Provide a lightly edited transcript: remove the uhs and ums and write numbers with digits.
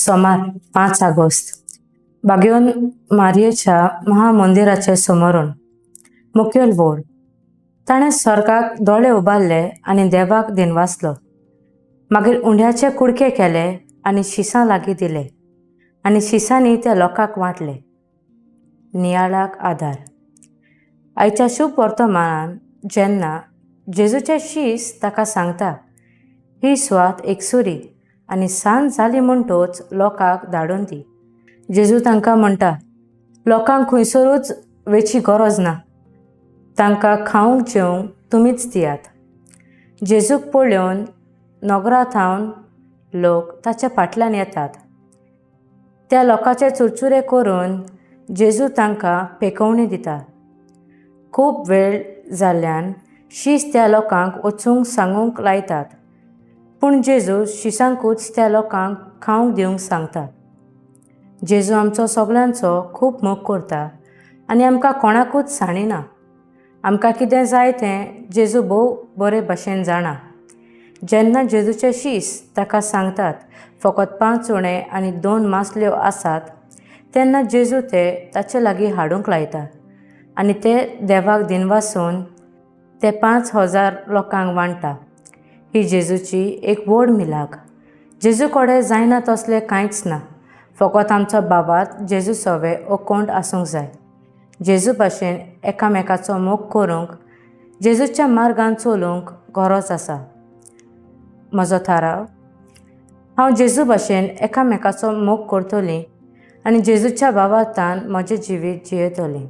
सोमार 5 ऑगस्ट, बागेवन मारयेच्या महामंदिराचें समोरून मुखेल वोड. ताणें स्वर्गाक दोळे उबारले आनी देवाक दिनवासलो. मागीर उंड्याचे कुडके केले आनी शिसां लागीं दिले आनी शिसांनी ते लोकांक वांटले. नियाळाक आदार. आयच्या शुभ वर्तमानान जेन्ना जेजूचे शीस ताका सांगता, ही सुवात एकसुरी आनी सांज जाली म्हणटोच लोकांक धाडून दी. जेजू तांकां म्हणटा, लोकांक खंयसरूच वेची गरज ना, तांकां खावंक जेवंक तुमीच दियात. जेजूक पळोवन नगरा थावन लोक ताच्या फाटल्यान येतात. त्या लोकांचे चुरचुरे करून जेजू तांकां पेकोवणी दिता. खूब वेळ जाल्ल्यान शीस त्या लोकांक वचूंक सांगूंक लायतात, पूण जेजू शिसांकूच त्या लोकांक खावंक दिवंक सांगता. जेजू आमचो सगळ्यांचो खूब मोग करता आनी आमकां कोणाकूच सांडिना. आमकां कितें जाय तें जेजू भोव बरे भशेन जाणा. जेन्ना जेजूचे शीस ताका सांगतात फकत 5 उणे आनी 2 मासल्यो आसात, तेन्ना जेजू ते ताचे लागीं हाडूंक लायता आनी ते देवाक दिनवासून ते 5000 लोकांक वांट्टा. ही जेजूची एक व्हड मिलाग. जेजू कडेन जायना तसलें कांयच ना, फकत आमचो बाबात जेजू सवे अकोंड आसूंक जाय. जेजू भाशेन एकामेकाचो मोग करूंक, जेजूच्या मार्गान चलूंक गरज आसा. म्हजो थाराव, हांव जेजू भाशेन एकामेकाचो मोग करतली आनी जेजूच्या बाबातान म्हजें जिवीत जियेतली.